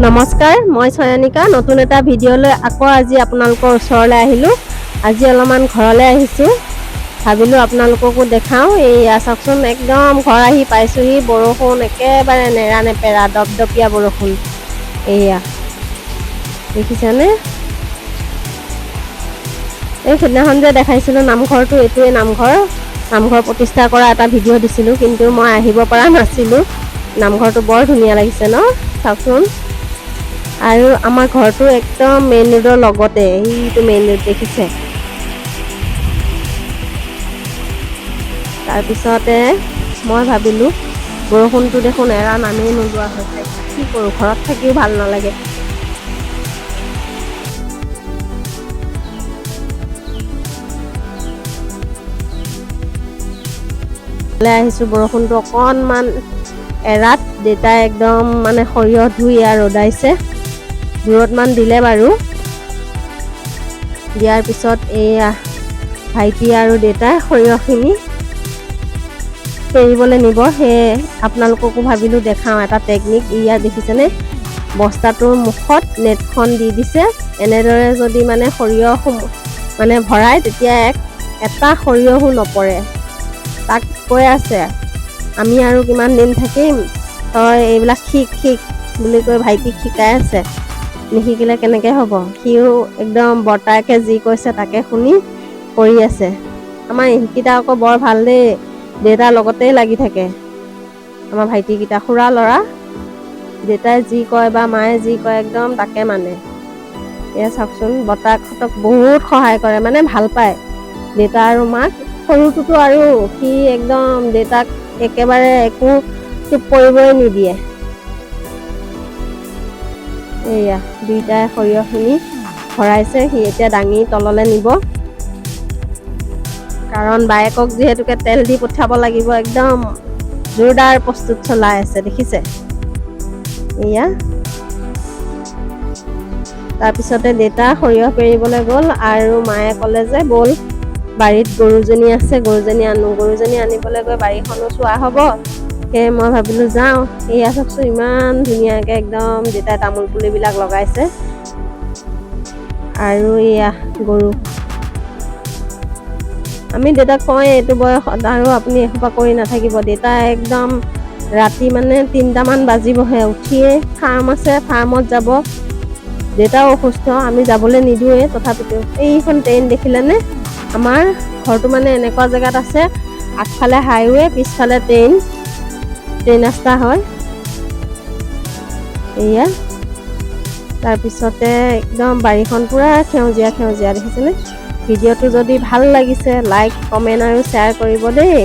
নমস্কাৰ, মই চয়নিকা। নতুন এটা ভিডিঅ'লৈ আকৌ আজি আপোনালোকৰ ওচৰলৈ আহিলোঁ। আজি অলপমান ঘৰলৈ আহিছোঁ, ভাবিলোঁ আপোনালোককো দেখাওঁ। এইয়া চাওকচোন, একদম ঘৰ আহি পাইছোঁহি, বৰষুণ একেবাৰে নেৰা নেপেৰা দপদপীয়া বৰষুণ। এইয়া দেখিছেনে? এই সিদিনাখন যে দেখাইছিলোঁ নামঘৰটো, এইটোৱে নামঘৰ। নামঘৰ প্ৰতিষ্ঠা কৰা এটা ভিডিঅ' দিছিলোঁ, কিন্তু মই আহিব পৰা নাছিলোঁ। নামঘৰটো বৰ ধুনীয়া লাগিছে ন? চাওকচোন। আৰু আমাৰ ঘৰটো একদম মেইন ৰোডৰ লগতে। সেইটো মেইন ৰোড দেখিছে। তাৰপিছতে মই ভাবিলোঁ, বৰষুণটো দেখোন এৰা নামেই নোলোৱা হৈছে, কি কৰোঁ? ঘৰত থাকিও ভাল নালাগে। আহিছোঁ, বৰষুণটো অকণমান এৰাত দেউতাই একদম মানে সৰিয়হ ধুই আৰু ৰ'দাইছে। দুৰদমান দিলে বাৰু। দিয়াৰ পিছত এইয়া ভাইটি আৰু দেউতাই সৰিয়হখিনি পেৰিবলৈ নিব। সেয়ে আপোনালোককো ভাবিলোঁ দেখাওঁ এটা টেকনিক। ইয়া দেখিছেনে? বস্তাটোৰ মুখত নেটখন দি দিছে। এনেদৰে যদি মানে সৰিয়হ মানে ভৰাই, তেতিয়া এটা সৰিয়হো নপৰে। তাক কৈ আছে, আমি আৰু কিমান দিন থাকিম, তই এইবিলাক শিক শিক বুলি কৈ ভাইটিক শিকাই আছে। নিশিকিলে কেনেকৈ হ'ব? সিও একদম বৰ্তাকে যি কৈছে তাকে শুনি কৰি আছে। আমাৰ ইহঁতকেইটা আকৌ বৰ ভাল দেই, দেউতাৰ লগতেই লাগি থাকে। আমাৰ ভাইটিকেইটা খুৰা ল'ৰা, দেউতাই যি কয় বা মায়ে যি কয় একদম তাকে মানে। এয়া চাওকচোন, বৰ্তাকহঁতক বহুত সহায় কৰে, মানে ভাল পায় দেউতা আৰু মাক। সৰুটোতো আৰু সি একদম দেউতাক একেবাৰে একো চুপ কৰিবই নিদিয়ে। এইয়া দুইটাই সৰিয়হখিনি ভৰাইছে। সি এতিয়া দাঙি তললৈ নিব, কাৰণ বায়েকক যিহেতুকে তেল দি পঠিয়াব লাগিব। একদম জোৰদাৰ প্ৰস্তুত চলাই আছে, দেখিছে। এয়া তাৰপিছতে দেউতা সৰিয়হ পেৰিবলৈ গ'ল আৰু মায়ে ক'লে যে ব'ল, বাৰীত গৰুজনী আছে, গৰুজনী আনো। গৰুজনী আনিবলৈ গৈ বাৰীখনো চোৱা হ'ব, সেয়ে মই ভাবিলোঁ যাওঁ। এয়া চাওকচোন, ইমান ধুনীয়াকৈ একদম দেউতাই তামোল পুলিবিলাক লগাইছে। আৰু এয়া গৰু। আমি দেউতাক কওঁ, এইটো বয়সত আৰু আপুনি এসোপা কৰি নাথাকিব। দেউতা একদম ৰাতি মানে 3টামান বাজিবহে, উঠিয়ে ফাৰ্ম আছে, ফাৰ্মত যাব। দেউতাও অসুস্থ, আমি যাবলৈ নিদিওঁৱেই তথাপিতো। এইখন ট্ৰেইন দেখিলেনে? আমাৰ ঘৰটো মানে এনেকুৱা জেগাত আছে, আগফালে হাইৱে, পিছফালে ট্ৰেইন, ট্ৰেইন ৰাস্তা হয়। এয়া তাৰপিছতে একদম বাৰীখন পূৰা সেউজীয়া সেউজীয়া, দেখিছেনে? ভিডিঅ'টো যদি ভাল লাগিছে, লাইক, কমেণ্ট আৰু শ্বেয়াৰ কৰিব দেই।